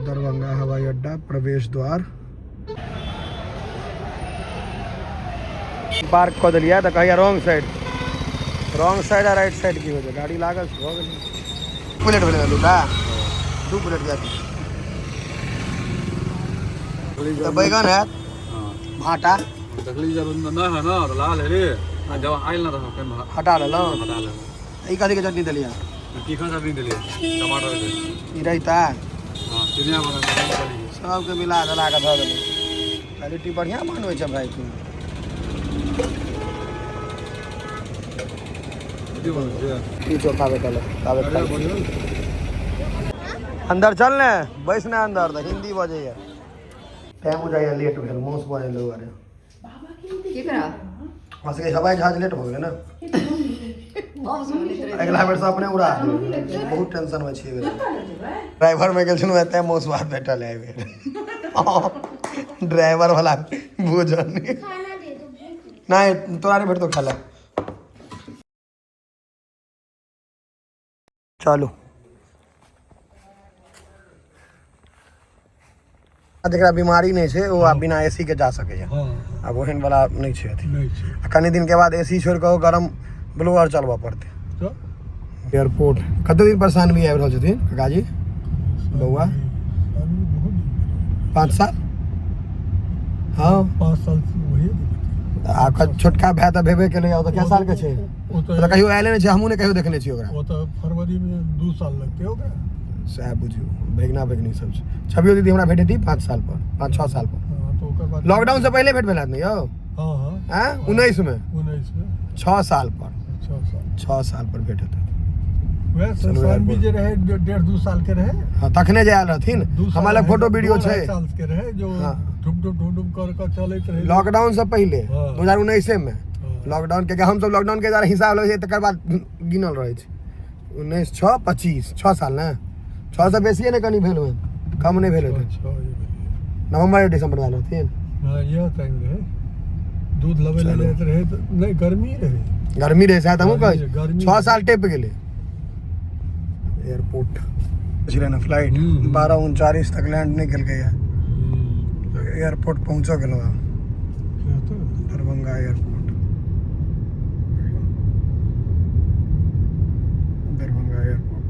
दरभंगा हवाई अड्डा प्रवेश द्वार पार्क कऽ देलियै तऽ कहैया रॉन्ग साइड, रॉन्ग साइड आ राइट साइड की होइ छै। गाड़ी लागल छै, भऽ गेलै। बुलेट भेलै दूटा, दू बुलेट जाति तऽ बैगन हैत, भाटा। देखली जब नहि है ना तऽ लाल है रे, आ जब आयल ना तऽ फेर हटा लेलहुँ। हटा लेलहुँ। ई कथीके चटनी देलियै? तीखा चटनी देलियै टमाटर के। ई रायता। हाँ, चिनिया बना देलियै। सबके मिला मिला कऽ धऽ देलियै। क्वालिटी बढ़िआँ बनबै छै भाइ तू। ई चोखा भेटल है, ताबे खाइ छी। अंदर चल ने, बैस ने अंदर, तऽ हिंदी बजैया। टाइम हो जाइए, लेट भेल, मौस बजै दुआरे। केकरा? हमरा सबके हवाई जहाज लेट भऽ गेलै ने। मौस बोलैत रहै। अगिला बेर से अपने उड़ा देबै। बहुत टेंशन मे छियै। ड्राइवर मे गेल छलहुँ, एते मौस भात भेटल एहि बेर। ड्राइवर वाला भोजन नहि तोरा नहि भेटतौ खाला। चलू, जकरा बीमारी नहि छै ओ आब बिना एसी के जा सकैए। आब ओहन वाला नहि छै अथी। नहि छै। आ कनि दिन के बाद एसी छोड़ि कऽ गरम ब्लोअर चलबऽ पड़तै। एयरपोर्ट कते दिन पर सानवी आबि रहल छथिन काकाजी? बौआ 5 साल। हाँ, 5 साल वही। आ छोटका भाय तऽ भेबे केलै, ओ तऽ कै साल के छै? ओ तऽ कहियो आयले नहि छै, हमहूँ नहि कहियो देखने छियै ओकरा। ओ तऽ फरवरी मे 2 साल लगतै ओकरा। सएह बुझियौ, भगिना भगिनी सब छै। छबियो दीदी हमरा भेटैती 5 साल पर, 5-6 साल पर। हाँ, तऽ ओकर बाद लॉकडाउन से पहिले भेट भेल हैत ने यौ? हाँ हाँ। आँय, 19 में। 19 में। 6 साल पर। 6 साल। 6 साल पर भेट हेतै। वएह चलू सानवी एयरपोर्ट। जे रहै, 1.5-2 साल के रहै। हाँ, तखने जे आयल रहथिन। 2 साल हमरा लग रहै, फोटो वीडियो दू छै। अढ़ाई साल के रहै जो हाँ। ढुम ढुम ढुम ढुम कर कऽ चलैत रहै। लॉकडाउन से पहिले। हाँ। 2019 में। हाँ। लॉकडाउन के हमसब लॉकडाउन के द्वारा हिसाब लगै छै, तकर बाद गिनल रहै छै। 19 6 25, 6 साल ने, 6 से बेसिए ने कनि भेल होय, कम नहि भेल होतै। छह ये भेलै। नवंबर या दिसंबर में आयल रहथिन। हाँ, यह टाइम रहै। दूध लबै लए चलू। जाइत रहै तऽ नहि, गर्मी रहै। गर्मी रहै शायद, हमहूँ कहै छी। गर्मी 6 रहै। साल टपि गेलै। एयरपोर्ट छलै ने फ्लाइट 12:39 तक लैंड नहि केलकैए, एयरपोर्ट पहुँचऽ गेलहुँ आब। सएह तऽ। दरभंगा एयरपोर्ट, दरभंगा एयरपोर्ट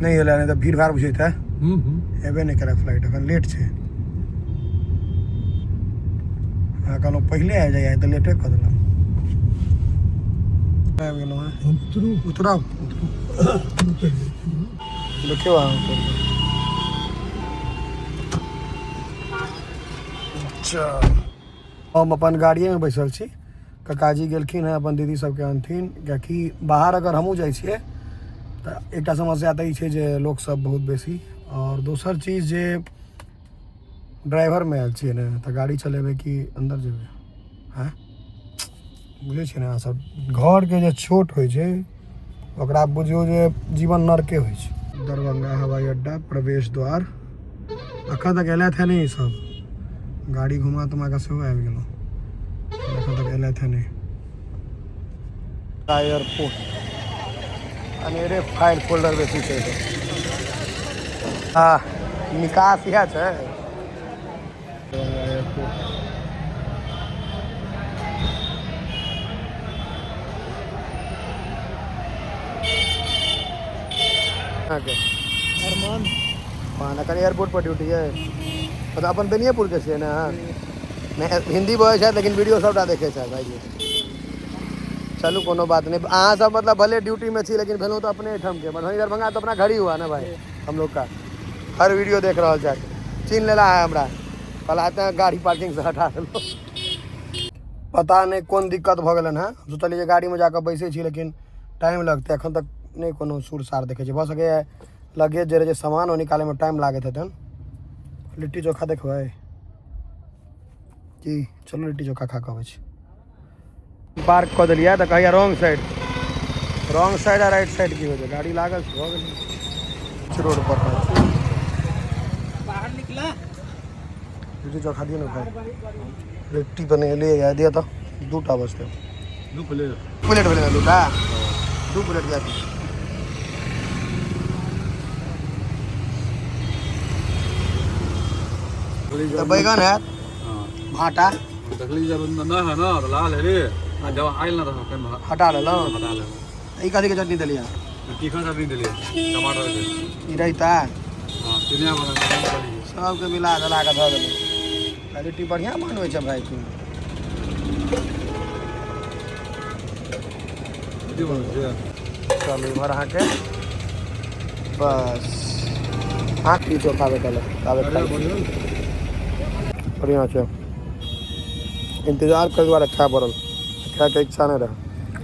नहि एलै, नहि तऽ भीड़ भाड़ बुझैत है। एबे नहि करै फ्लाइट, एखन लेट छै। अहाँ कहलहुँ पहिले आबि जाइए, तऽ लेटे कऽ देलहुँ। आबि गेलहुँ हेँ। हम उतरू? उतरब, उतरू। उतरि जाइ छी। देखियौ अहाँ उतरि जाउ। अच्छा, हम अपन गाड़िएमे बैसल छी। काकाजी गेलखिन हेँ अपन दीदी सबके अनथिन, किएकि बाहर अगर हमहूँ जाइ छियै तऽ एकटा समस्या तऽ ई छै जे लोकसब बहुत बेसी, आओर दोसर चीज जे ड्राइवरमे आयल छियै ने, तऽ गाड़ी चलेबै कि अन्दर जेबै? आँय, बुझै छियै ने अहाँसब, घरके जे छोट होइ छै ओकरा बुझियौ जे जीवन नरके होइ छै। दरभंगा हवाई अड्डा प्रवेश द्वार। अखन तक एलथि हेँ नहि ई सब। गाड़ी घुमा तुमा कऽ सेहो आबि गेलहुँ, एखन तक एलथि हेँ नहि। एयरपोर्ट अनेरे फाइल फोल्डर बेसी छै। हाँ, निकास इएह छै। दरभंगा एयरपोर्ट अहाँके अरमान। मान एखन एयरपोर्ट पर ड्यूटी है। मतलब अपन बेनिएपुर के छियै ने अहाँ? नहि हिंदी बजै छथि, लेकिन वीडियो सबटा देखै छथि भाइजी। चलू, कोनो बात नहीं। अहाँ सब मतलब भले ड्यूटी में छी, लेकिन भेलहुँ तऽ अपने एहिठाम के। मधुबनी दरभंगा तो अपना घर ही हुआ ना भाई हम लोग का। हर वीडियो देख रहल छथि, चिन्ह लेला है हमरा। कल आते हैं, गाड़ी पार्किंग से हटा देलहुँ। पता नहि कोन दिक्कत भऽ गेलनि हेँ। हम सोचलियै जे गाड़ीमे जाकऽ बैसै छी, लेकिन टाइम लगतै। एखन तक नहि कोनो सुर सार देखै छी। भऽ सकैए लगेज जे रहै छै, सामान, ओ निकालैमे टाइम लागैत हेतनि। लिट्टी चोखा देखबै की? चलू, लिट्टी चोखा खा कऽ अबै छी। पार्क कऽ देलियै तऽ कहैया रॉन्ग साइड, रॉन्ग साइड आ राइट साइड की होइ छै? गाड़ी लागल छै, भऽ गेलै। रोड पर बाहर निकला। लिट्टी चोखा दियौ ने भाइ। लिट्टी बनेलियै दिअ तऽ, 2टा बचतै। दू प्लेट। प्लेट भेलै ने दूटा? दू प्लेट जाति। तऽ बैगन हैत, भाटा। देखली जब नहि है ना तऽ लाल है रे, आ जब आयल ना तऽ फेर हटा लेलहुँ। हटा लेलहुँ। ई कथीके चटनी देलियै? तीखा चटनी देलियै टमाटर के। ई रायता। हाँ, चिनिया बादाम देलियै। सबके मिला मिला कऽ धऽ देलियै। क्वालिटी बढ़िआँ बनबै छै भाय तू। की बनबै छै? चलू, इम्हर अहाँके बस अहाँ की चोखा भेटल ताबे खाइ। बढ़िआँ छै। इंतजार करै दुआरे खाय पड़ल, खायके इच्छा नहि रहै।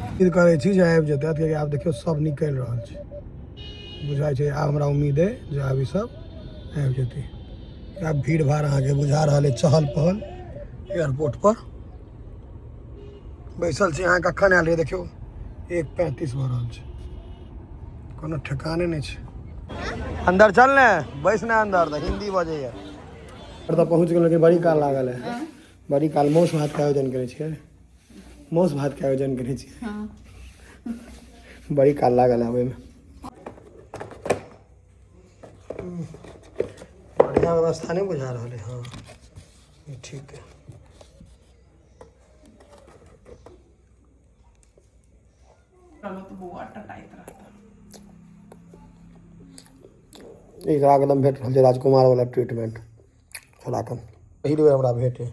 उम्मीद करै छी जे आबि जेतै, किएकि आब देखियौ सब निकलि रहल छै। बुझाइ छै आब हमरा उम्मीद अइ जे आब ई सब आबि जेतै। आब भीड़ भाड़ अहाँके बुझा रहल अइ, चहल पहल एयरपोर्ट पर। बैसल छी अहाँ। कखन आयल रहियै? देखियौ, 1:35 भऽ रहल छै, कोनो ठेकाने नहि छै। अंदर चल ने, बैस ने अंदर, तऽ हिंदी बजैया। तऽ पहुँच गेलहुँ, लेकिन बड़ी काल लागल है, बड़ी काल। मासु भातके आयोजन करै छियै, मासु भातके आयोजन करै छियै। बड़ी काल लागल है आबैमे। बढ़िआँ व्यवस्था नहि बुझा रहल है। हाँ, ई ठीक है। तो बउआ टटाइत रहता। एकरा एकदम भेट रहल छै राजकुमार वाला ट्रीटमेंट। छोड़ाके पहिल बेर हमरा भेटे,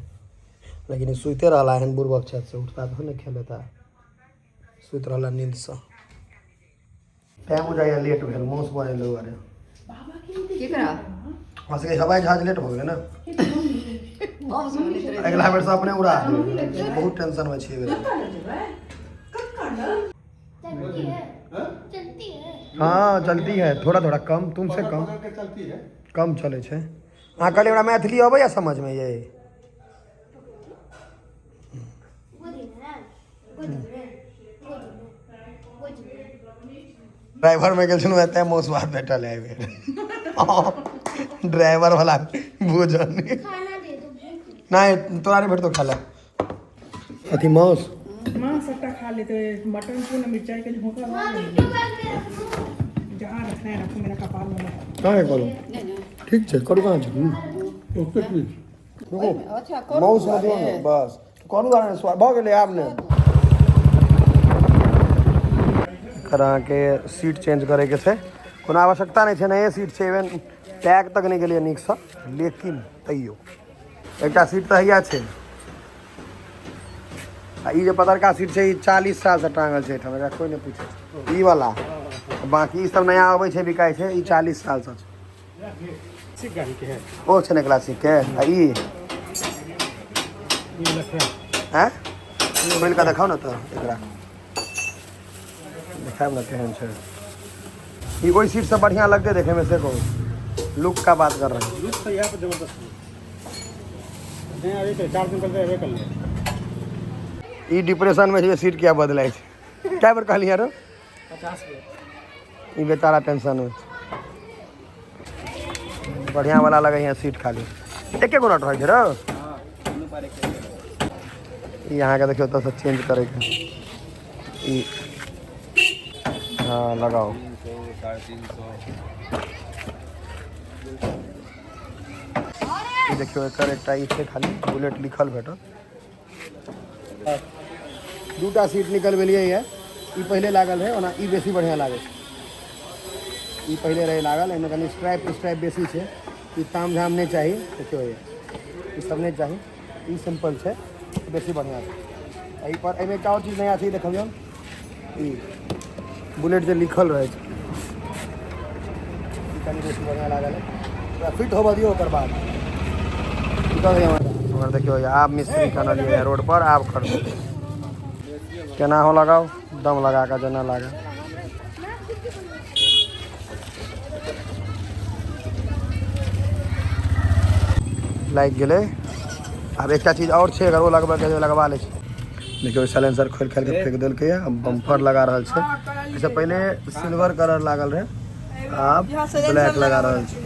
लेकिन ई सुइते रहला। एहन बुड़बक छथि से उठता तहन ने खेलेता। सुति रहला नींदसँ, टाइम बुझाइया लेट भेल मासु बनेले दुआरे। की करा? हमरा सबके हवाई जहाज लेट भऽ गेलै ने। बम सुनैत रहै। अगिला बेरसँ अपने उड़ा देबै। बहुत टेंशनमे छियै एहि बेर। चलती है, चलती है। हाँ, चलती है, थोड़ा थोड़ा कम, तुमसे कम। चलती है। कम चलै छै। अहाँ कहलियै हमरा मैथिली अबैया समझमे ये? गोदी में, गोदी में, गोदी में, गोदी में। ड्राइवर में गेल छलहुँ, एतऽ मासु भात भेटल है एहि बेर, ड्राइवर वाला भोजन। खाना दे दो, भूख। नहि, तोरा नहि भेटतौ खाला अथी मासु। माँ सबटा खा लेते, मटन को ना मिर्चाई के झोंका। माँ, बिट्टू बैग में रख दो। जहाँ रखना है रखो, मेरा कपाल में मत। कहाँ करू? ठीक छै, करू। कहाँ छै? ओतेक नहि। रुको। अच्छा, करू। मासु मे दियौ ने बस, करू आर स्वाद भऽ गेलै आब ने। एकर अहाँके सीट चेंज करैके छै, कोनो आवश्यकता नहि छै, नये सीट छै। इवन टैग तक नहि गेलियै नीकसँ, लेकिन तैयो एकटा सीट तऽ हैया छै। आ ई जे पतरका सीट छै, ई 40 सालसँ टाँगल छै एहिठाम, एकरा कोइ नहि पूछै छै ई वाला। बाँकी ई सब नया अबै छै, बिकाइ छै। ई 40 सालसँ छै। ओ छै ने क्लासिक के। आ ई हैं खोलि कऽ देखाउ ने तऽ, एकरा देखायब ने केहन छै। ई ओहि सीटसँ बढ़िआँ लगतै देखैमे, से कहू। लुक का बात कर रहे हैं। लुक तो यहाँ पर जबरदस्त है। नहीं, अभी तो 4 दिन पहले अबे कर ले। ई डिप्रेशनमे छै, सीट किया बदलै छै। कए बेर कहलियै रो? 50 बेर। ई बेचारा टेंशन में छै। बढ़िया वाला लगे है सीट, खाली एके गो नट रहै छै रो। ई अहाँके देखियौ, ओतऽसँ चेंज करैके ई। हाँ, लगाओ। 300, 350। ई देखियौ, एकर एकटा ई छै, खाली बुलेट लिखल भेटत। दूटा सीट निकलबेलियै ये। ई पहिले लागल रहै, ओना ई बेसी बढ़िआँ लागै छै। ई पहिले रहै लागल, एहिमे कनि स्ट्राइप स्ट्राइप बेसी छै। ई ताम झाम नहि चाही। देखियौ, ये ई सब नहि चाही, ई सिम्पल छै, बेसी बढ़िआँ छै। एहि पर एहिमे एकटा आओर चीज नया छै, ई देखबियौ, ई बुलेट जे लिखल रहै छै, ई कनि बेसी बढ़िआँ लागल है। थोड़ा फिट होबऽ दियौ, ओकर बाद मगर देखियौ, आब मिस्त्री कनलियै रोड पर, आब खरीदू केना हो, लगाउ दम लगा कऽ जेना लागल। लागि गेलै। आब एकटा चीज आओर छै, अगर ओ लगबैके छै, लगबा लै छै। देखियौ, साइलेंसर खोलि खोलि कऽ फेंक देलकै, आब बम्पर लगा रहल छै। एहिसँ पहिले सिल्वर कलर लागल रहै, आब ब्लैक लगा रहल छै,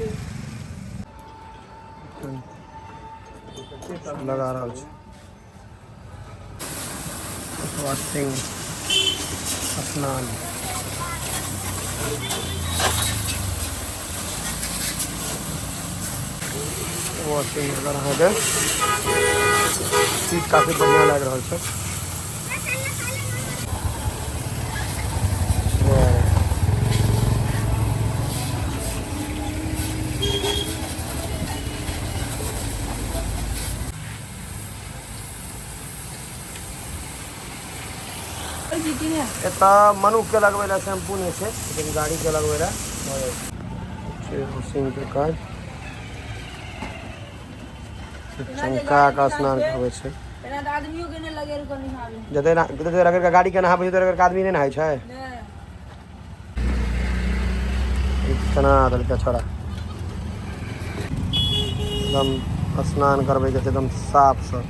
लगा रहल छै। वॉशिंग स्नान। वॉशिंग अगर अहाँके सीट काफी बढ़िया लागि रहल छै। एतऽ मनुख के लगबै लए शैम्पू नहि छै, लेकिन गाड़ी के लगबै लए भऽ जाइ छै। वॉशिंग के काज चमका के स्नान करबै छै। जते जते रगड़ के गाड़ी के नहाबै छै, तते रगड़ के आदमी नहि नहाय छै। केना देलकै छोड़ा, एकदम स्नान करबै के छै एकदम साफ सँ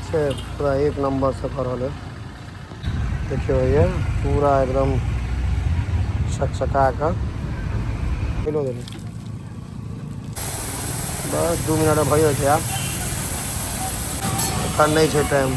छै, पूरा एक नंबर से कर रहल है। देखियौ ये पूरा एकदम चकचका कऽ हेलो देली। बस 2 मिनट भइयो छै, आब एखन नहि छै टाइम।